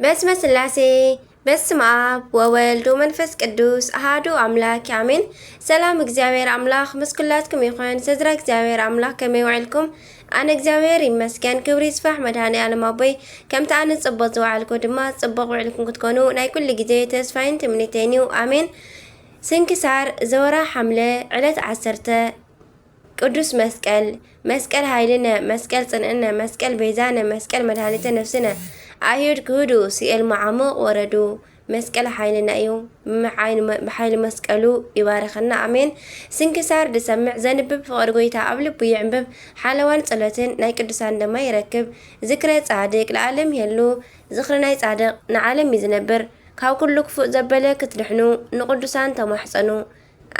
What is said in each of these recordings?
በስመ ስላሴ፣ በስመ ኣብ ወወልድ ወመንፈስ ቅዱስ ኣሃዱ ኣምላክ ኣሜን። ሰላም እግዚኣብሔር ኣምላክ ምስ ኩላትኩም ይኹን። ስድራ እግዚኣብሔር ኣምላክ ከመይ ውዕልኩም? ኣነ እግዚኣብሔር ይመስገን፣ ክብሪ ይስፋሕ መድኃኔ ዓለም ኣቦይ። ከምቲ ኣነ ጽቡቕ ዝወዓልኩ ድማ ጽቡቕ ውዕልኩም ክትኮኑ ናይ ኩሉ ግዜ ተስፋይን ትምኒተይን እዩ። ኣሜን። ስንክሳር ዘወርሃ ሓምለ ዕለት ዓሰርተ። ቅዱስ መስቀል፣ መስቀል ኃይልነ፣ መስቀል ጽንዕነ፣ መስቀል ቤዛነ፣ መስቀል መድኃኒተ ነፍስነ። ኣይሁድ ክህዱ ሲኤል መዓሙቕ ወረዱ። መስቀል ኃይልና እዩ። ብመ-፣ ብኃይሊ መስቀሉ ይባርኸና። ኣሜን። ስንክሳር ዝሰምዕ ዘንብብ ፍቕሪ ጐይታ ኣብ ልቡ ይዕንብብ። ሓለዋን ጸሎትን ናይ ቅዱሳን ደማ ይረክብ። ዝክረ ጻድቅ ለዓለም ይሄሉ። ዝኽሪ ናይ ጻድቕ ንዓለም እዩ ዝነብር። ካብ ኩሉ ክፉእ ዘበለ ክትድሕኑ ንቅዱሳን ተማሕጸኑ።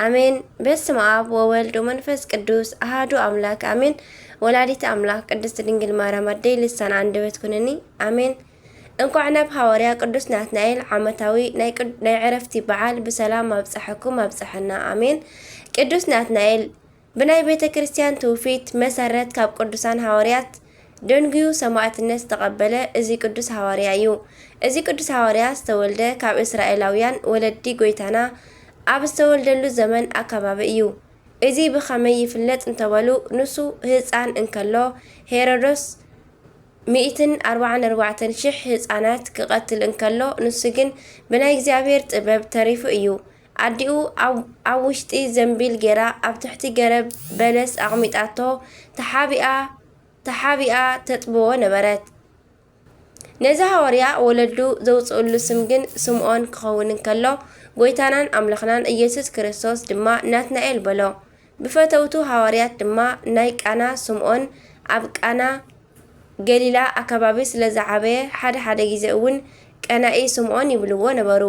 ኣሜን። በስመ ኣብ ወወልድ ወመንፈስ ቅዱስ ኣሃዱ ኣምላክ ኣሜን። ወላዲተ ኣምላክ ቅድስት ድንግል ማርያም ኣደይ ልሳን ኣንደበት ኩንኒ። ኣሜን። እንኳዕ ናብ ሃዋርያ ቅዱስ ናትናኤል ዓመታዊ ናይ ቅድ-፣ ናይ ዕረፍቲ በዓል ብሰላም ኣብጸሐኩም ኣብጸሐና። ኣሜን። ቅዱስ ናትናኤል ብናይ ቤተ ክርስቲያን ትውፊት መሰረት ካብ ቅዱሳን ሃዋርያት ደንጉዩ ሰማዕትነት ዝተቐበለ እዚ ቅዱስ ሃዋርያ እዩ። እዚ ቅዱስ ሃዋርያ ዝተወልደ ካብ እስራኤላውያን ወለዲ ጐይታና ኣብ ዝተወልደሉ ዘመን ኣከባቢ እዩ። እዚ ብኸመይ ይፍለጥ እንተበሉ፣ ንሱ ህጻን እንከሎ ሄሮዶስ ሚእትን ኣርባዓን ኣርባዕተን ሽሕ ህጻናት ክቐትል እንከሎ፣ ንሱ ግን ብናይ እግዚኣብሔር ጥበብ ተሪፉ እዩ። ኣዲኡ ኣብ፣ ኣብ ውሽጢ ዘንቢል ጌራ ኣብ ትሕቲ ገረብ በለስ ኣቕሚጣቶ ተሓቢኣ፣ ተሓቢኣ ተጥብዎ ነበረት። ነዚ ሃዋርያ ወለዱ ዘውፅእሉ ስም ግን ስምዖን ክኸውን እንከሎ፣ ጐይታናን ኣምላኽናን ኢየሱስ ክርስቶስ ድማ ናትናኤል በሎ። ብፈተውቱ ሃዋርያት ድማ ናይ ቃና ስምዖን ኣብ ቃና ገሊላ ኣከባቢ ስለ ዝዓበየ፣ ሓደ ሓደ ግዜ እውን ቀናኢ ስምዖን ይብልዎ ነበሩ።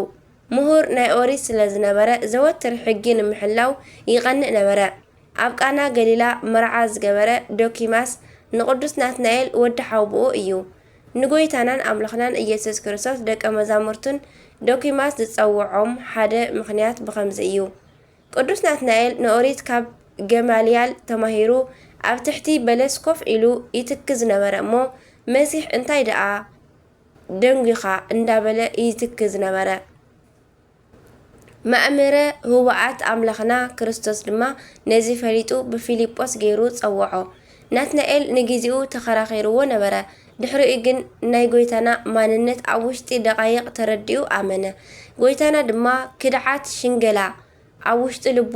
ምሁር ናይ ኦሪት ስለ ዝነበረ፣ ዘወትር ሕጊ ንምሕላው ይቐንእ ነበረ። ኣብ ቃና ገሊላ መርዓ ዝገበረ ዶኪማስ ንቅዱስ ናትናኤል ወዲ ሓውብኡ እዩ። ንጎይታናን ኣምላኽናን ኢየሱስ ክርስቶስ ደቀ መዛሙርቱን ዶኪማስ ዝጸውዖም ሓደ ምኽንያት ብኸምዚ እዩ። ቅዱስ ናትናኤል ንኦሪት ካብ ገማልያል ተማሂሩ ኣብ ትሕቲ በለስ ኮፍ ኢሉ ይትክዝ ነበረ እሞ፣ መሲሕ እንታይ ደኣ ደንጒኻ እንዳበለ ይትክዝ ነበረ። መእምረ ህቡኣት ኣምላኽና ክርስቶስ ድማ ነዚ ፈሊጡ ብፊልጶስ ገይሩ ጸውዖ። ናትናኤል ንጊዜኡ ተኸራኺርዎ ነበረ። ድሕሪኡ ግን ናይ ጐይታና ማንነት ኣብ ውሽጢ ደቓይቕ ተረዲኡ ኣመነ። ጐይታና ድማ ክድዓት፣ ሽንገላ፣ ኣብ ውሽጢ ልቡ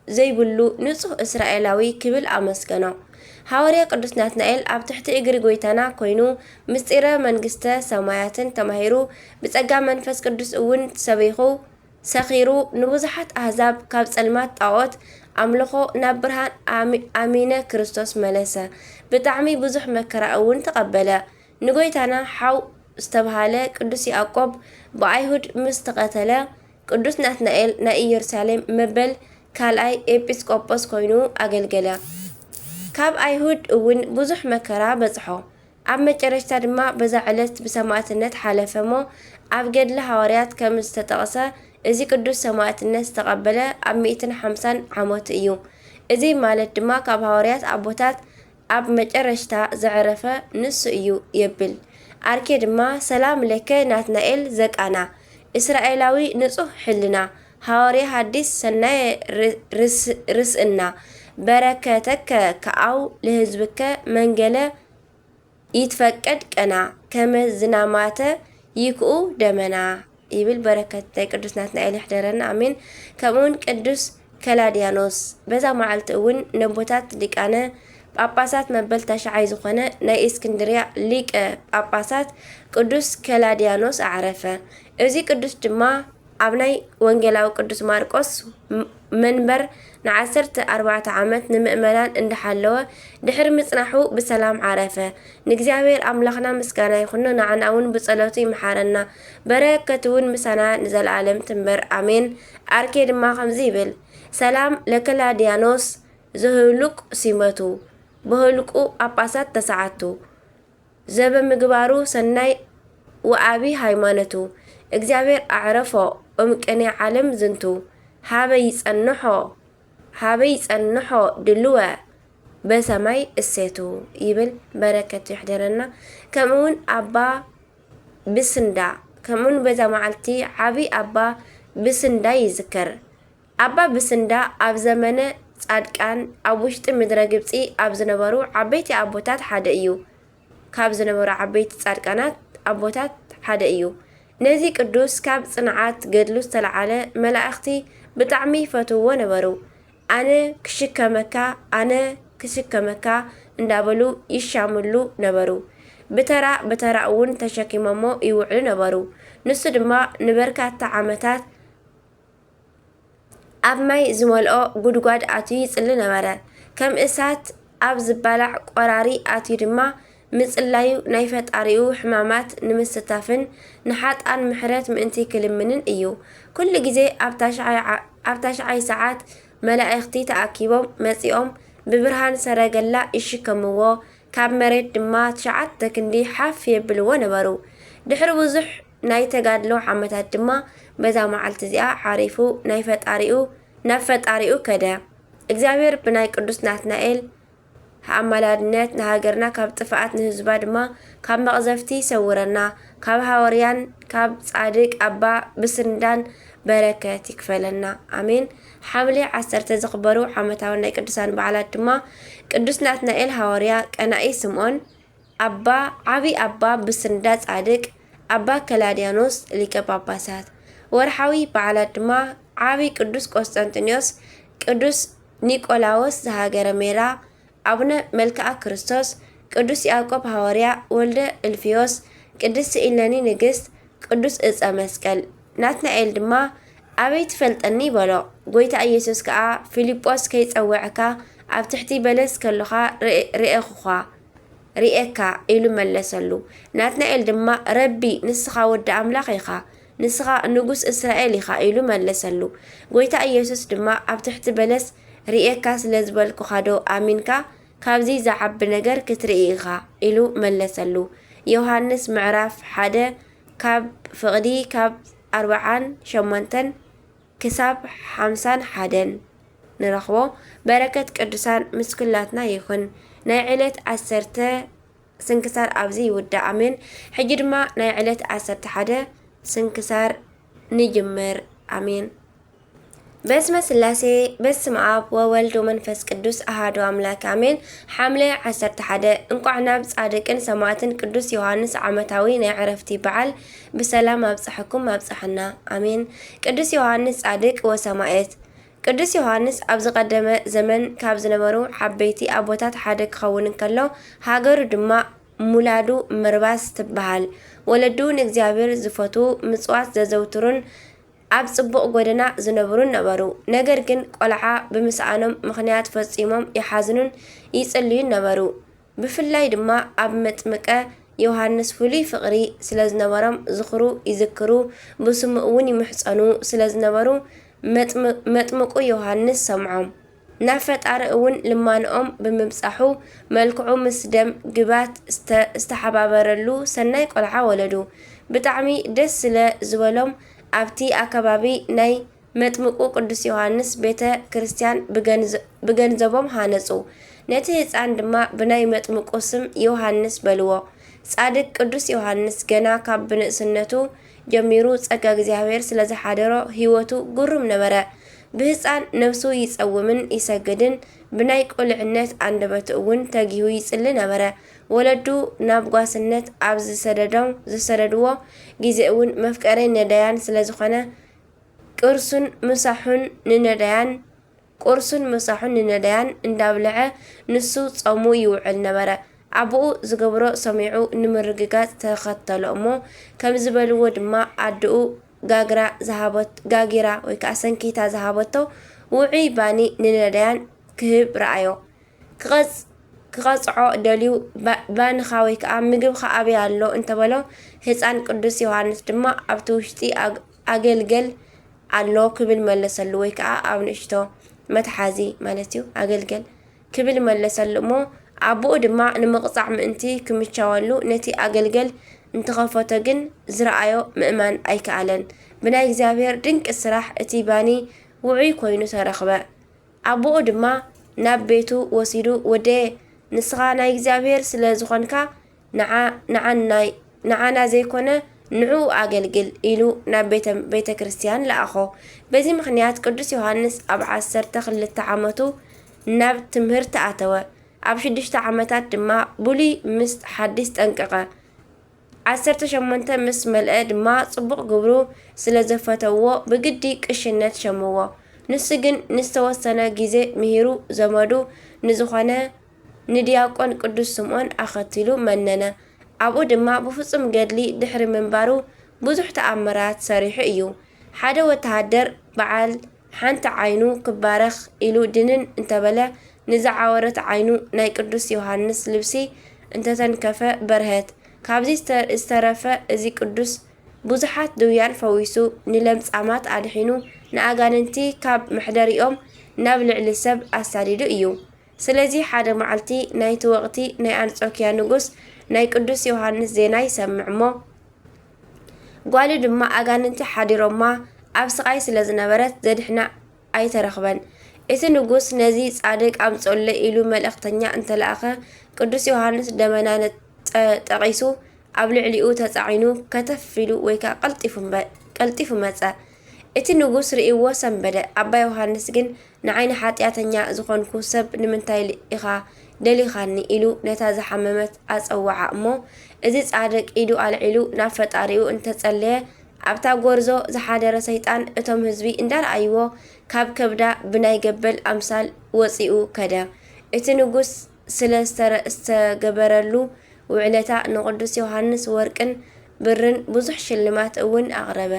ዘይብሉ ንጹህ እስራኤላዊ ክብል ኣመስገኖ። ሃዋርያ ቅዱስ ናትናኤል ኣብ ትሕቲ እግሪ ጐይታና ኮይኑ ምስጢረ መንግስተ ሰማያትን ተማሂሩ ብጸጋ መንፈስ ቅዱስ እውን ሰቢኹ ሰኺሩ ንብዙሓት ኣህዛብ ካብ ጸልማት ጣዖት ኣምልኾ ናብ ብርሃን ኣሚ-፣ ኣሚነ ክርስቶስ መለሰ። ብጣዕሚ ብዙሕ መከራ እውን ተቐበለ። ንጎይታና ሓው ዝተብሃለ ቅዱስ ያዕቆብ ብኣይሁድ ምስ ተቐተለ፣ ቅዱስ ናትናኤል ናይ ኢየሩሳሌም መበል ካልኣይ ኤጲስቆጶስ ኮይኑ ኣገልገለ። ካብ ኣይሁድ እውን ብዙሕ መከራ በጽሖ። ኣብ መጨረሽታ ድማ በዛ ዕለት ብሰማዕትነት ሓለፈ እሞ፣ ኣብ ገድለ ሃዋርያት ከም ዝተጠቕሰ፣ እዚ ቅዱስ ሰማዕትነት ዝተቐበለ ኣብ ሚእትን ሓምሳን ዓመቱ እዩ። እዚ ማለት ድማ ካብ ሃዋርያት ኣቦታት ኣብ መጨረሽታ ዘዕረፈ ንሱ እዩ የብል። ኣርኬ ድማ፣ ሰላም ለከ ናትናኤል ዘቃና፣ እስራኤላዊ ንጹህ ሕልና፣ ሃዋርያ ሃዲስ ሰናየ ር-፣ ርስ-፣ ርስእና፣ በረከተከ ከኣው ለህዝብከ መንገለ ይትፈቀድ ቀና፣ ከመ ዝናማተ ይክኡ ደመና ይብል። በረከት ናይ ቅዱስ ናትናኤል ይሕደረና፣ ኣሜን። ከምኡውን ቅዱስ ከላድያኖስ፣ በዛ መዓልቲ እውን ነቦታት ሊቃነ ጳጳሳት መበል ተሽዓይ ዝኾነ ናይ እስክንድርያ ሊቀ ጳጳሳት ቅዱስ ከላድያኖስ ኣዕረፈ። እዚ ቅዱስ ድማ ኣብ ናይ ወንጌላዊ ቅዱስ ማርቆስ ም-፣ መንበር ንዓሰርተ ኣርባዕተ ዓመት ንምእመናን እንዳሓለወ ድሕሪ ምጽናሑ ብሰላም ዓረፈ። ንእግዚኣብሔር ኣምላኽና ምስጋና ይኹኖ፣ ንዓና እውን ብጸሎቱ ይምሓረና፣ በረከቱ እውን ምሳና ንዘለኣለም ትንበር፣ ኣሜን። ኣርኬ ድማ ከምዚ ይብል፣ ሰላም ለከላድያኖስ ዘህሉቅ ሲመቱ፣ በህልቁ ጳጳሳት ተሰዓቱ፣ ዘበምግባሩ ሰናይ ወኣቢ ሃይማኖቱ፣ እግዚኣብሔር ኣዕረፎ እም ቅኔ ዓለም ዝንቱ፣ ሃበ ይጸንሖ፣ ሃበ ይጸንሖ ድልወ በሰማይ እሴቱ ይብል። በረከቱ ይሕደረና። ከምኡ እውን ኣባ ብስንዳ፣ ከምኡውን በዛ መዓልቲ ዓቢ ኣባ ብስንዳ ይዝከር። ኣባ ብስንዳ ኣብ ዘመነ ጻድቃን ኣብ ውሽጢ ምድረ ግብጺ ኣብ ዝነበሩ ዓበይቲ ኣቦታት ሓደ እዩ። ካብ ዝነበሩ ዓበይቲ ጻድቃናት ኣቦታት ሓደ እዩ። ነዚ ቅዱስ ካብ ጽንዓት ገድሉ ዝተለዓለ መላእኽቲ ብጣዕሚ ይፈትውዎ ነበሩ። ኣነ ክሽከመካ፣ ኣነ ክሽከመካ እንዳበሉ ይሻምሉ ነበሩ። ብተራ ብተራ እውን ተሸኪሞሞ ይውዕሉ ነበሩ። ንሱ ድማ ንበርካታ ዓመታት ኣብ ማይ ዝመልኦ ጉድጓድ ኣትዩ ይጽሊ ነበረ። ከም እሳት ኣብ ዝባላዕ ቆራሪ ኣትዩ ድማ ምጽላዩ ናይ ፈጣሪኡ ሕማማት ንምስታፍን ንሓጣን ምሕረት ምእንቲ ክልምንን እዩ። ኩሉ ግዜ ኣብ ታሽዓይ ዓ-፣ ኣብ ታሽዓይ ሰዓት መላእኽቲ ተኣኪቦም መጺኦም ብብርሃን ሰረገላ ይሽከምዎ፣ ካብ መሬት ድማ ትሽዓተ ክንዲ ሓፍ የብልዎ ነበሩ። ድሕሪ ብዙሕ ናይ ተጋድሎ ዓመታት ድማ በዛ መዓልቲ እዚኣ ዓሪፉ ናይ ፈጣሪኡ፣ ናብ ፈጣሪኡ ከደ። እግዚኣብሔር ብናይ ቅዱስ ናትናኤል ኣማላድነት ንሃገርና ካብ ጥፍኣት ንህዝባ ድማ ካብ መቕዘፍቲ ይሰውረና፣ ካብ ሃወርያን ካብ ጻድቅ ኣባ ብስንዳን በረከት ይክፈለና። ኣሜን። ሓምሌ ዓሰርተ ዝኽበሩ ዓመታዊ ናይ ቅዱሳን በዓላት ድማ ቅዱስ ናትናኤል ሃወርያ፣ ቀናኢ ስምዖን፣ ኣባ ዓቢ ኣባ ብስንዳ ጻድቅ፣ ኣባ ከላድያኖስ ሊቀ ጳጳሳት። ወርሓዊ በዓላት ድማ ዓቢ ቅዱስ ቆስጠንጢኖስ፣ ቅዱስ ኒቆላዎስ ዘሃገረ ሜራ፣ ኣቡነ መልክኣ ክርስቶስ፣ ቅዱስ ያዕቆብ ሃዋርያ፣ ወልደ እልፍዮስ፣ ቅድስቲ ኢለኒ ንግስት፣ ቅዱስ እፀ መስቀል። ናትናኤል ድማ ኣበይ ትፈልጠኒ በሎ። ጎይታ ኢየሱስ ከኣ ፊልጶስ ከይጸውዐካ ኣብ ትሕቲ በለስ ከሎኻ ርኤ-፣ ርኤኹኻ፣ ርኤካ ኢሉ መለሰሉ። ናትናኤል ድማ ረቢ ንስኻ ወዲ ኣምላኽ ኢኻ፣ ንስኻ ንጉስ እስራኤል ኢኻ ኢሉ መለሰሉ። ጎይታ ኢየሱስ ድማ ኣብ ትሕቲ በለስ ርኤካ ስለ ዝበልኩኻ ዶ ኣሚንካ? ካብዚ ዝዓቢ ነገር ክትርኢ ኢኻ ኢሉ መለሰሉ። ዮሃንስ ምዕራፍ ሓደ ካብ ፍቕዲ ካብ ኣርብዓን ሸሞንተን ክሳብ ሓምሳን ሓደን ንረኽቦ። በረከት ቅዱሳን ምስ ኩላትና ይኹን። ናይ ዕለት ዓሰርተ ስንክሳር ኣብዚ ይውዳእ። ኣሜን። ሕጂ ድማ ናይ ዕለት ዓሰርተ ሓደ ስንክሳር ንጅምር። ኣሜን። በስመ ስላሴ በስመ ኣብ ወወልድ ወመንፈስ ቅዱስ ኣሃዱ ኣምላክ ኣሜን። ሓምለ ዓሰርተ ሓደ። እንቋዕ ናብ ጻድቅን ሰማዕትን ቅዱስ ዮሃንስ ዓመታዊ ናይ ዕረፍቲ በዓል ብሰላም ኣብጽሐኩም ኣብጽሐና። ኣሜን። ቅዱስ ዮሃንስ ጻድቅ ወሰማዕት። ቅዱስ ዮሃንስ ኣብ ዝቐደመ ዘመን ካብ ዝነበሩ ዓበይቲ ኣቦታት ሓደ ክኸውን እንከሎ፣ ሃገሩ ድማ ሙላዱ ምርባስ ትበሃል። ወለዱ ንእግዚኣብሔር ዝፈትዉ፣ ምጽዋት ዘዘውትሩን ኣብ ጽቡቕ ጎደና ዝነብሩን ነበሩ። ነገር ግን ቆልዓ ብምስኣኖም ምኽንያት ፈጺሞም ይሓዝኑን ይጽልዩን ነበሩ። ብፍላይ ድማ ኣብ መጥምቀ ዮሃንስ ፍሉይ ፍቕሪ ስለ ዝነበሮም ዝኽሩ ይዝክሩ፣ ብስሙ እውን ይምሕጸኑ ስለ ዝነበሩ መጥም-፣ መጥምቁ ዮሃንስ ሰምዖም። ናብ ፈጣሪ እውን ልማንኦም ብምብጻሑ፣ መልክዑ ምስ ደም ግባት ዝተ-፣ ዝተሓባበረሉ ሰናይ ቆልዓ ወለዱ። ብጣዕሚ ደስ ስለ ዝበሎም፣ ኣብቲ ኣከባቢ ናይ መጥምቁ ቅዱስ ዮሃንስ ቤተ ክርስቲያን ብገንዘ-፣ ብገንዘቦም ሃነጹ። ነቲ ህጻን ድማ ብናይ መጥምቁ ስም ዮሃንስ በልዎ። ጻድቅ ቅዱስ ዮሃንስ ገና ካብ ብንእስነቱ ጀሚሩ ጸጋ እግዚኣብሔር ስለ ዝሓደሮ፣ ህይወቱ ግሩም ነበረ። ብህጻን ነፍሱ ይጸውምን ይሰግድን፣ ብናይ ቁልዕነት ኣንደበቱ እውን ተጊሁ ይጽሊ ነበረ። ወለዱ ናብ ጓስነት ኣብ ዝሰደዶም-፣ ዝሰደድዎ ግዜ እውን መፍቀሬ ነዳያን ስለ ዝኾነ፣ ቅርሱን ምሳሑን ንነዳያን፣ ቁርሱን ምሳሑን ንነዳያን እንዳብልዐ ንሱ ጾሙ ይውዕል ነበረ። ኣቦኡ ዝገብሮ ሰሚዑ ንምርግጋጽ ተኸተሎ እሞ፣ ከም ዝበልዎ ድማ ኣደኡ ጋግራ ዝሃበት-፣ ጋጊራ ወይ ከኣ ሰንኪታ ዝሃበቶ ውዑይ ባኒ ንነዳያን ክህብ ረኣዮ። ክቐጽ-፣ ክቐጽዖ ደልዩ፣ "ባ-፣ ባንኻ ወይ ከኣ ምግብኻ ኣበይ ኣሎ?" እንተበሎ፣ ህጻን ቅዱስ ዮሃንስ ድማ፣ "ኣብቲ ውሽጢ ኣግ-፣ ኣገልገል ኣሎ" ክብል መለሰሉ፣ ወይ ከኣ ኣብ ንእሽቶ መትሓዚ ማለት እዩ፣ ኣገልገል ክብል መለሰሉ እሞ፣ ኣቦኡ ድማ ንምቕጻዕ ምእንቲ ክምቻወሉ፣ ነቲ ኣገልገል እንተኸፈቶ ግን ዝረኣዮ ምእማን ኣይከኣለን። ብናይ እግዚኣብሔር ድንቂ ስራሕ እቲ ባኒ ውዑይ ኮይኑ ተረኽበ። ኣቦኡ ድማ ናብ ቤቱ ወሲዱ፣ "ወደየ፣ ንስኻ ናይ እግዚኣብሔር ስለ ዝኾንካ፣ ንዓ-፣ ንዓናይ-፣ ንዓና ዘይኮነ፣ ንዕኡ ኣገልግል ኢሉ ናብ ቤተ፣ ቤተ ክርስቲያን ለኣኾ። በዚ ምኽንያት ቅዱስ ዮሃንስ ኣብ ዓሰርተ ክልተ ዓመቱ ናብ ትምህርቲ ኣተወ። ኣብ ሽዱሽተ ዓመታት ድማ ብሉይ ምስ ሓዲስ ጠንቀቐ። ዓሰርተ ሸሞንተ ምስ መልአ ድማ ጽቡቕ ግብሩ ስለ ዘፈተውዎ ብግዲ ቅሽነት ሸምዎ። ንሱ ግን ንዝተወሰነ ግዜ ምሂሩ ዘመዱ ንዝኾነ ንዲያቆን ቅዱስ ስምዖን ኣኸቲሉ መነነ። ኣብኡ ድማ ብፍጹም ገድሊ ድሕሪ ምንባሩ ብዙሕ ተኣምራት ሰሪሑ እዩ። ሓደ ወተሃደር በዓል ሓንቲ ዓይኑ ክባረኽ ኢሉ ድንን እንተበለ ንዝዓወረት ዓይኑ ናይ ቅዱስ ዮሃንስ ልብሲ እንተተንከፈ በርሀት። ካብዚ ዝተ-፣ ዝተረፈ እዚ ቅዱስ ብዙሓት ድውያን ፈዊሱ፣ ንለምጻማት ኣድሒኑ፣ ንኣጋንንቲ ካብ መሕደሪኦም ናብ ልዕሊ ሰብ ኣሳዲዱ እዩ። ስለዚ ሓደ መዓልቲ ናይቲ ወቕቲ ናይ ኣንጾኪያ ንጉስ ናይ ቅዱስ ዮሃንስ ዜና ይሰምዕ እሞ፣ ጓሉ ድማ ኣጋንንቲ ሓዲሮማ ኣብ ስቓይ ስለ ዝነበረት ዘድሕና ኣይተረኽበን። እቲ ንጉስ ነዚ ጻድቅ ኣምጽኦለይ ኢሉ መልእኽተኛ እንተለኣኸ፣ ቅዱስ ዮሃንስ ደመና ነጠ-፣ ጠቒሱ ኣብ ልዕሊኡ ተጻዒኑ ከተፍ ኢሉ ወይ ከኣ ቀልጢፉ እምበ-፣ ቀልጢፉ መጸ። እቲ ንጉስ ርእይዎ ሰንበደ። ኣባ ዮሃንስ ግን ንዓይ ንሓጢኣተኛ ዝኾንኩ ሰብ ንምንታይ ኢኻ ደሊኻኒ? ኢሉ ነታ ዝሓመመት ኣጸውዓ እሞ፣ እዚ ጻድቅ ኢዱ ኣልዒሉ ናብ ፈጣሪኡ እንተጸለየ፣ ኣብታ ጎርዞ ዝሓደረ ሰይጣን እቶም ህዝቢ እንዳረኣይዎ ካብ ከብዳ ብናይ ገበል ኣምሳል ወጺኡ ከደ። እቲ ንጉስ ስለ ዝተረ-፣ ዝተገበረሉ ውዕለታ ንቅዱስ ዮሃንስ ወርቅን ብርን ብዙሕ ሽልማት እውን ኣቕረበ።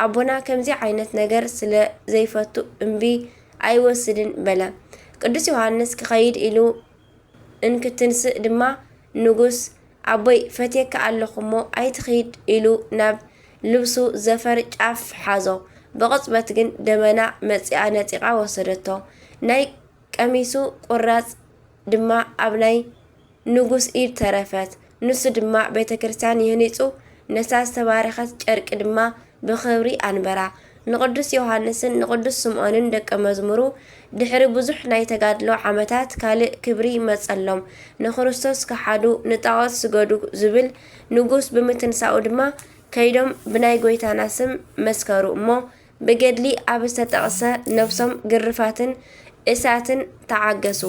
ኣቦና ከምዚ ዓይነት ነገር ስለ ዘይፈቱ እምቢ ኣይወስድን በለ። ቅዱስ ዮሃንስ ክኸይድ ኢሉ እንክትንስእ ድማ ንጉስ፣ ኣቦይ፣ ፈትየካ ኣለኹ እሞ ኣይትኺድ ኢሉ ናብ ልብሱ ዘፈር ጫፍ ሓዞ። ብቕጽበት ግን ደመና መጺኣ ነጺቓ ወሰደቶ። ናይ ቀሚሱ ቁራጽ ድማ ኣብ ናይ ንጉስ ኢድ ተረፈት። ንሱ ድማ ቤተ ክርስቲያን የህኒጹ፣ ነታ ዝተባረኸት ጨርቂ ድማ ብኽብሪ ኣንበራ። ንቅዱስ ዮሃንስን ንቅዱስ ስምዖንን ደቀ መዝሙሩ ድሕሪ ብዙሕ ናይ ተጋድሎ ዓመታት ካልእ ክብሪ መጸሎም። ንክርስቶስ ከሓዱ፣ ንጣዖት ስገዱ ዝብል ንጉስ ብምትንሳኡ ድማ ከይዶም ብናይ ጎይታና ስም መስከሩ እሞ ብገድሊ ኣብ ዝተጠቕሰ ነብሶም ግርፋትን እሳትን ተዓገሱ።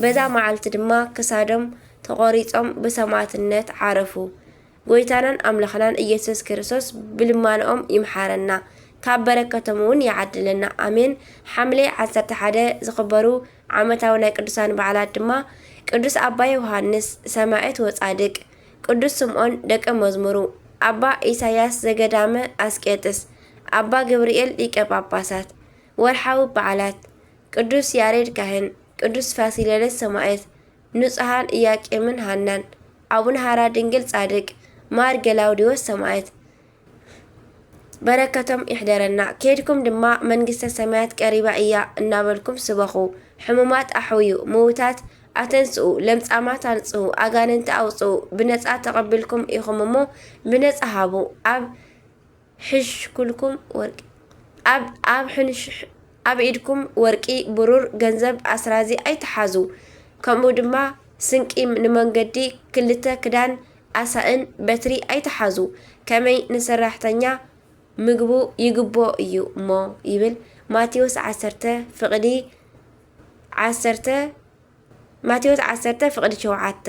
በዛ መዓልቲ ድማ ክሳዶም ተቖሪጾም ብሰማዕትነት ዓረፉ። ጎይታናን ኣምላኽናን ኢየሱስ ክርስቶስ ብልማንኦም ይምሓረና፣ ካብ በረከቶም እውን ይዓድለና። ኣሜን። ሓምሌ ዓሰርተ ሓደ ዝኽበሩ ዓመታዊ ናይ ቅዱሳን በዓላት ድማ ቅዱስ ኣባ ዮሃንስ ሰማዕት ወጻድቅ፣ ቅዱስ ስምዖን ደቀ መዝሙሩ፣ ኣባ ኢሳያስ ዘገዳመ ኣስቄጥስ፣ ኣባ ገብርኤል ሊቀ ጳጳሳት። ወርሓዊ በዓላት ቅዱስ ያሬድ ካህን፣ ቅዱስ ፋሲለደስ ሰማዕት፣ ንጹሃን ኢያቄምን ሃናን፣ ኣቡነ ሃራ ድንግል ጻድቅ፣ ማር ገላውዲዮስ ሰማዕት። በረከቶም ይሕደረና። ኬድኩም ድማ መንግስተ ሰማያት ቀሪባ እያ እናበልኩም ስበኹ። ሕሙማት ኣሕውዩ፣ ምውታት ኣተንስኡ፣ ለምጻማት ኣንጽሁ፣ ኣጋንንቲ ኣውጽኡ። ብነጻ ተቐቢልኩም ኢኹም እሞ ብነጻ ሃቡ። ኣብ ሕሽኩልኩም ወርቂ፣ ኣብ፣ ኣብ ሕንሽ-፣ ኣብ ኢድኩም ወርቂ፣ ብሩር፣ ገንዘብ ኣስራዚ ኣይትሓዙ። ከምኡ ድማ ስንቂ ንመንገዲ፣ ክልተ ክዳን፣ ኣሳእን በትሪ ኣይትሓዙ። ከመይ ንሰራሕተኛ ምግቡ ይግብኦ እዩ እሞ ይብል። ማቴዎስ ዓሰርተ ፍቕዲ ዓሰርተ፣ ማቴዎስ ዓሰርተ ፍቕዲ ሸውዓተ፣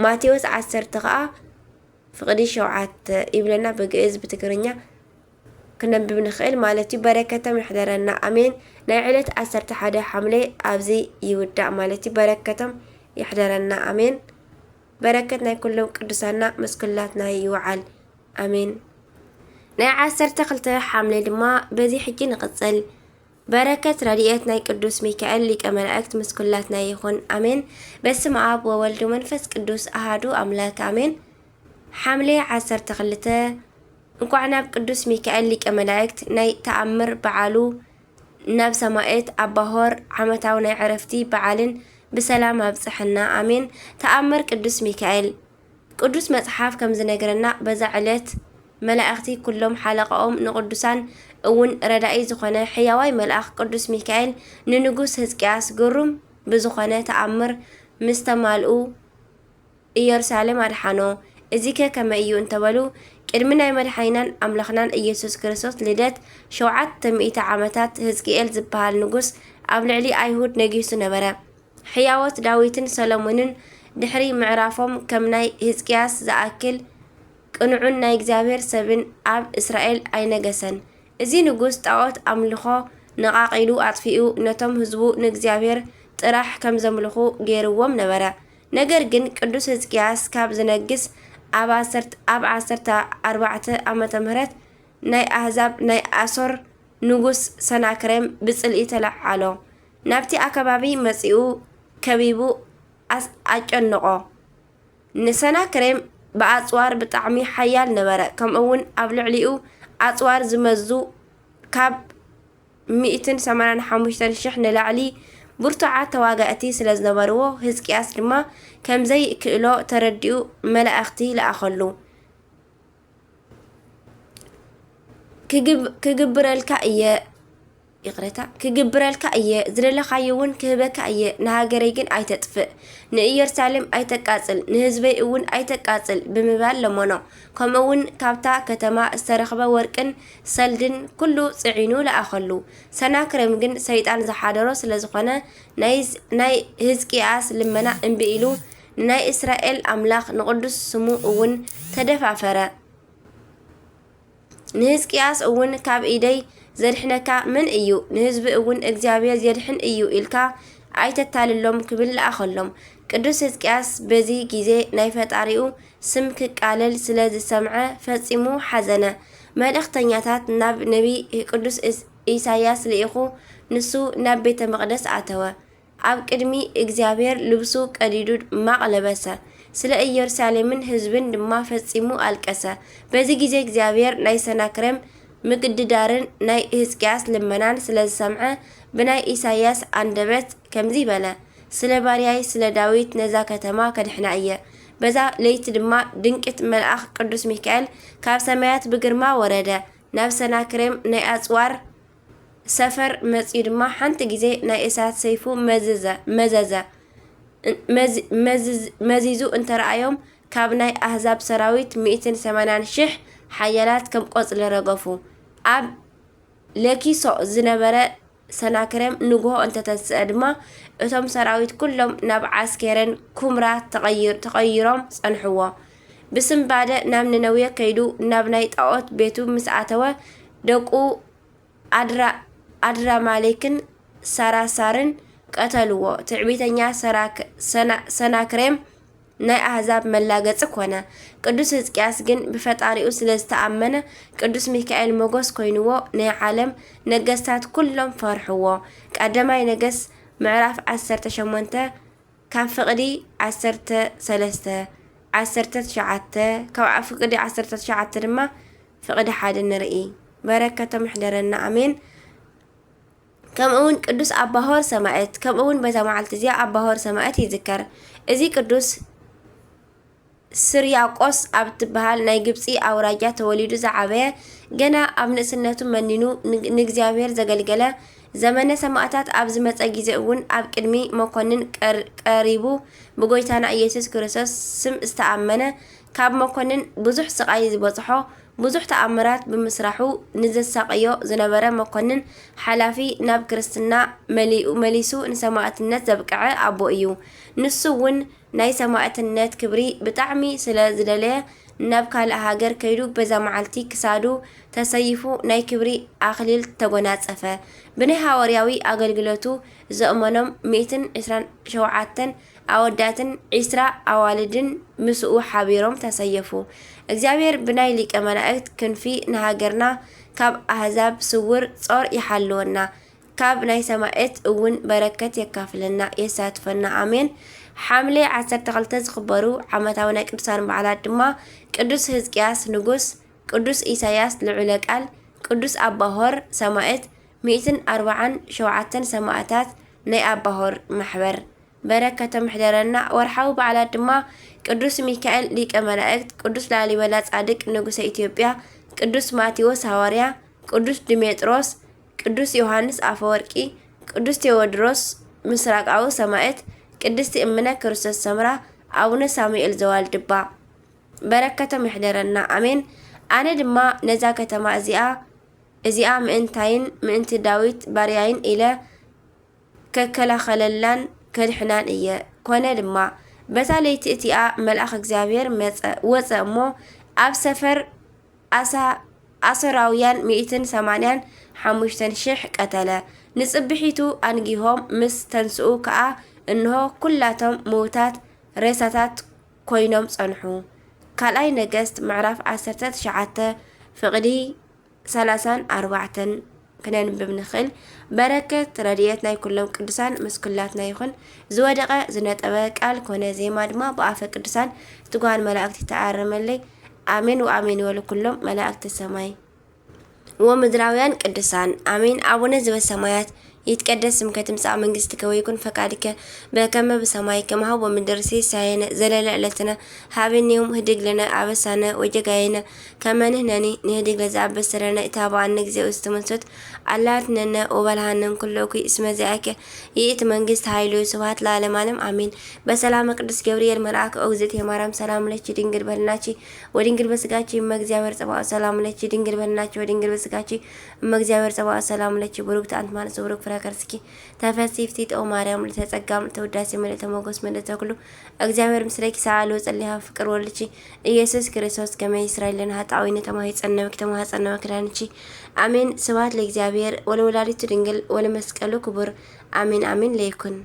ማቴዎስ ዓሰርተ ኸኣ ፍቕዲ ሸውዓተ ይብለና ብግእዝ፣ ብትግርኛ ክነንብብ ንኽእል ማለት እዩ። በረከቶም ይሕደረና፣ ኣሜን። ናይ ዕለት ዓሰርተ ሓደ ሓምለ ኣብዚ ይውዳእ ማለት እዩ። በረከቶም ይሕደረና፣ ኣሜን። በረከት ናይ ኩሎም ቅዱሳና ምስ ኩላትና ይውዓል፣ ኣሜን። ናይ ዓሰርተ ክልተ ሓምለ ድማ በዚ ሕጂ ንቕጽል። በረከት ረድኤት ናይ ቅዱስ ሚካኤል ሊቀ መላእክት ምስ ኩላትና ይኹን፣ ኣሜን። በስመ ኣብ ወወልድ ወመንፈስ ቅዱስ ኣሃዱ ኣምላክ፣ ኣሜን። ሓምለ ዓሰርተ ክልተ እንኳዕ ናብ ቅዱስ ሚካኤል ሊቀ መላእክት ናይ ተኣምር በዓሉ፣ ናብ ሰማዕት ኣባ ሆር ዓመታዊ ናይ ዕረፍቲ በዓልን ብሰላም ኣብጽሐና፣ ኣሜን። ተኣምር ቅዱስ ሚካኤል። ቅዱስ መጽሓፍ ከም ዝነግረና፣ በዛ ዕለት መላእኽቲ ኩሎም ሓለቓኦም ንቅዱሳን እውን ረዳኢ ዝኾነ ሕያዋይ መልኣኽ ቅዱስ ሚካኤል ንንጉስ ህዝቅያስ ግሩም ብዝኾነ ተኣምር ምስ ተማልኡ ኢየሩሳሌም ኣድሓኖ። እዚከ ከመይ እዩ እንተበሉ፣ ቅድሚ ናይ መድሓኒናን ኣምላኽናን ኢየሱስ ክርስቶስ ልደት ሸውዓተ ሚእቲ ዓመታት፣ ህዝቅኤል ዝበሃል ንጉስ ኣብ ልዕሊ ኣይሁድ ነጊሱ ነበረ። ሕያዎት ዳዊትን ሰሎሞንን ድሕሪ ምዕራፎም፣ ከም ናይ ህዝቅያስ ዝኣክል ቅኑዕን ናይ እግዚኣብሔር ሰብን ኣብ እስራኤል ኣይነገሰን። እዚ ንጉስ ጣዖት ኣምልኾ ነቓቒሉ ኣጥፊኡ፣ ነቶም ህዝቡ ንእግዚኣብሔር ጥራሕ ከም ዘምልኹ ገይርዎም ነበረ። ነገር ግን ቅዱስ ህዝቅያስ ካብ ዝነግስ ኣብ ዓሰርተ፣ ኣብ ዓሰርተ ኣርባዕተ ዓመተ ምህረት ናይ ኣህዛብ ናይ ኣሶር ንጉስ ሰናክሬም ብጽልኢ ተለዓሎ። ናብቲ ኣከባቢ መጺኡ ከቢቡ ኣስ-፣ ኣጨነቖ። ንሰናክሬም ብኣጽዋር ብጣዕሚ ሓያል ነበረ፣ ከምኡ እውን ኣብ ልዕሊኡ ኣጽዋር ዝመዙ ካብ ሚእትን ሰማንያን ሓሙሽተን ሽሕ ንላዕሊ ብርቱዓት ተዋጋእቲ ስለ ዝነበርዎ፣ ህዝቅያስ ድማ ከም ዘይክእሎ ተረዲኡ መላእኽቲ ለኣኸሉ። ክግብ-፣ ክግብረልካ እየ፣ ይቕሬታ፣ ክግብረልካ እየ፣ ዝደለኻዮ እውን ክህበካ እየ፣ ንሃገረይ ግን ኣይተጥፍእ፣ ንኢየሩሳሌም ኣይተቃጽል፣ ንህዝበይ እውን ኣይተቃጽል ብምባል ለመኖ። ከምኡ እውን ካብታ ከተማ ዝተረኽበ ወርቅን ሰልድን ኩሉ ጽዒኑ ለኣኸሉ። ሰናክሬም ግን ሰይጣን ዝሓደሮ ስለ ዝኾነ፣ ናይ፣ ናይ ህዝቅያስ ልመና እምቢ ኢሉ፣ ንናይ እስራኤል ኣምላኽ ንቕዱስ ስሙ እውን ተደፋፈረ። ንህዝቅያስ እውን፣ ካብ ኢደይ ዘድሕነካ መን እዩ? ንህዝቢ እውን እግዚኣብሔር የድሕን እዩ ኢልካ ኣይተታልሎም ክብል ለኣኸሎም። ቅዱስ ህዝቅያስ በዚ ጊዜ ናይ ፈጣሪኡ ስም ክቃለል ስለ ዝሰምዐ ፈጺሙ ሓዘነ። መልእኽተኛታት ናብ ነቢይ ቅዱስ እስ-፣ ኢሳይያስ ልኢኹ፣ ንሱ ናብ ቤተ መቕደስ ኣተወ። ኣብ ቅድሚ እግዚኣብሔር ልብሱ ቀዲዱ ማቕ ለበሰ። ስለ ኢየሩሳሌምን ህዝብን ድማ ፈጺሙ ኣልቀሰ። በዚ ጊዜ እግዚኣብሔር ናይ ሰናክሬም ምግድዳርን ናይ ህዝቅያስ ልመናን ስለ ዝሰምዐ፣ ብናይ ኢሳይያስ ኣንደበት ከምዚ በለ፣ ስለ ባርያይ ስለ ዳዊት ነዛ ከተማ ከድሕና እየ። በዛ ለይቲ ድማ ድንቂት መልኣኽ ቅዱስ ሚካኤል ካብ ሰማያት ብግርማ ወረደ፣ ናብ ሰናክሬም ናይ ኣጽዋር ሰፈር መጺኡ ድማ ሓንቲ ግዜ ናይ እሳት ሰይፉ መዘዘ፣ መዘዘ። መዝ-፣ መዝዝ-፣ መዚዙ እንተረኣዮም፣ ካብ ናይ ኣህዛብ ሰራዊት ሚእትን ሰማንያን ሽሕ ሓያላት ከም ቆጽሊ ረገፉ። ኣብ ለኪሶ ዝነበረ ሰናክሬም ንግሆ እንተተንስአ ድማ፣ እቶም ሰራዊት ኩሎም ናብ ዓስኬረን ኩምራ ተቐይር-፣ ተቐይሮም ጸንሕዎ። ብስንባደ ናብ ነነዌ ከይዱ፣ ናብ ናይ ጣዖት ቤቱ ምስ ኣተወ፣ ደቁ ኣድራ-፣ ኣድራማሌክን ሳራሳርን ቀተልዎ። ትዕቢተኛ ሰራክ-፣ ሰና-፣ ሰናክሬም ናይ ኣህዛብ መላገጺ ኮነ። ቅዱስ ህዝቅያስ ግን ብፈጣሪኡ ስለ ዝተኣመነ፣ ቅዱስ ሚካኤል ሞገስ ኮይንዎ፣ ናይ ዓለም ነገስታት ኩሎም ፈርሕዎ። ቀዳማይ ነገስት ምዕራፍ ዓሰርተ ሸሞንተ፣ ካብ ፍቕዲ ዓሰርተ ሰለስተ፣ ዓሰርተ ትሽዓተ፣ ካብ ፍቕዲ ዓሰርተ ትሽዓተ ድማ ፍቕዲ ሓደ ንርኢ። በረከቶም ይሕደረና፣ ኣሜን። ከምኡ እውን ቅዱስ ኣባሆር ሰማዕት፣ ከምኡ እውን በዛ መዓልቲ እዚኣ ኣባሆር ሰማዕት ይዝከር። እዚ ቅዱስ ስርያቆስ ኣብ ትበሃል ናይ ግብጺ ኣውራጃ ተወሊዱ ዝዓበየ፣ ገና ኣብ ንእስነቱ መኒኑ ን-፣ ንእግዚኣብሔር ዘገልገለ፣ ዘመነ ሰማእታት ኣብ ዝመጸ ግዜ እውን ኣብ ቅድሚ መኮንን ቀር-፣ ቀሪቡ ብጎይታና ኢየሱስ ክርስቶስ ስም ዝተኣመነ፣ ካብ መኮንን ብዙሕ ስቓይ ዝበጽሖ፣ ብዙሕ ተኣምራት ብምስራሑ ንዘሳቕዮ ዝነበረ መኮንን ሓላፊ ናብ ክርስትና መሊኡ፣ መሊሱ ንሰማእትነት ዘብቅዐ ኣቦ እዩ። ንሱ እውን ናይ ሰማእትነት ክብሪ ብጣዕሚ ስለ ዝደለየ፣ ናብ ካልእ ሃገር ከይዱ በዛ መዓልቲ ክሳዱ ተሰይፉ ናይ ክብሪ ኣኽሊል ተጎናጸፈ። ብናይ ሃዋርያዊ ኣገልግሎቱ ዘእመኖም ሚእትን ዕስራን ሸውዓተን ኣወዳትን ዒስራ ኣዋልድን ምስኡ ሓቢሮም ተሰየፉ። እግዚኣብሔር ብናይ ሊቀ መላእክት ክንፊ ንሃገርና ካብ ኣህዛብ ስውር ጾር ይሓልወና። ካብ ናይ ሰማእት እውን በረከት የካፍለና፣ የሳትፈና። ኣሜን። ሓምሌ ዓሰርተ ክልተ ዝኽበሩ ዓመታዊ ናይ ቅዱሳን በዓላት ድማ ቅዱስ ህዝቅያስ ንጉስ፣ ቅዱስ ኢሳያስ ልዑለ ቃል፣ ቅዱስ ኣባሆር ሰማእት፣ ሚእትን ኣርባዓን ሸውዓተን ሰማእታት ናይ ኣባሆር ማሕበር። በረከቶም ይሕደረና። ወርሓዊ በዓላት ድማ ቅዱስ ሚካኤል ሊቀ መላእክት፣ ቅዱስ ላሊበላ ጻድቅ ንጉሰ ኢትዮጵያ፣ ቅዱስ ማቴዎስ ሃዋርያ፣ ቅዱስ ድሜጥሮስ፣ ቅዱስ ዮሃንስ ኣፈወርቂ፣ ቅዱስ ቴዎድሮስ ምስራቃዊ ሰማእት፣ ቅድስቲ እምነ ክርስቶስ ሰምራ፣ ኣቡነ ሳሙኤል ዘዋልድባ። በረከቶም ይሕደረና፣ ኣሜን። ኣነ ድማ ነዛ ከተማ እዚኣ እዚኣ ምእንታይን ምእንቲ ዳዊት ባርያይን ኢለ ከከላኸለላን ከድሕናን እየ። ኮነ ድማ፣ በታ ለይቲ እቲኣ መልኣኽ እግዚኣብሔር መጸ፣ ወጸ እሞ፣ ኣብ ሰፈር ኣሳ-፣ ኣሶራውያን ሚእትን ሰማንያን ሓሙሽተን ሽሕ ቀተለ። ንጽብሒቱ ኣንጊሆም ምስ ተንስኡ ከኣ፣ እንሆ፣ ኩላቶም ምዉታት ሬሳታት ኮይኖም ጸንሑ። ካልኣይ ነገስት ምዕራፍ ዓሰርተ ትሽዓተ ፍቕዲ ሰላሳን ኣርባዕተን ክነንብብ ንኽእል። በረከት ረድኤት ናይ ኩሎም ቅዱሳን ምስ ኩላትና ይኹን። ዝወደቐ ዝነጠበ ቃል ኮነ ዜማ ድማ ብኣፈ ቅዱሳን ትጉሃን መላእክት ይተኣረመለይ። ኣሜን ወኣሜን ይበሉ ኩሎም መላእክተ ሰማይ ወምድራውያን ቅዱሳን። ኣሜን። ኣቡነ ዘበሰማያት ይትቀደስ ስምከ ትምጻእ መንግስትከ ወይኩን ፈቃድከ በከመ ብሰማይ ከማሁ በምድር ሲሳየነ ዘለለ ዕለትነ ሃበኒ ዮም ህድግ ለነ አበሳነ ወጌጋየነ ከመ ንሕነኒ ንህድግ ለዘአበሰ ለነ ኢታብአነ እግዚኦ ውስተ መንሱት አላ አድህነነ ወባልሐነ እምኩሉ እኩይ እስመ ዚአከ ይእቲ መንግስት ኃይሉ ስብሐት ለዓለመ ዓለም አሜን። በሰላመ ቅዱስ ገብርኤል መልአክ ኦ እግዝእትየ ማርያም ሰላም ለኪ ድንግል በልናቺ ወድንግል በስጋቺ እመ እግዚአብሔር ጸባኦት ሰላም ለኪ ድንግል በልናቺ ወድንግል በስጋቺ እመ እግዚአብሔር ጸባኦት ሰላም ለኪ ብሩክት አንቲ እምአንስት ብሩክ ፍሬ ከርስኪ ተፈሲ ፍቲ ኦ ማርያም ልተጸጋም ተወዳሲ መልእተ ሞገስ መልእተ ኩሉ እግዚአብሔር ምስሌኪ ሰአሉ ጸሊሃ ፍቅር ወልድኪ ኢየሱስ ክርስቶስ ከመ ይስራይ ለነ ኃጣውኢነ ተማሂጸነወኪ ተማህጸነወኪ ዳንቺ አሜን። ስብሐት ለእግዚአብሔር ወለወላዲቱ ድንግል ወለመስቀሉ ክቡር አሜን አሜን ለይኩን።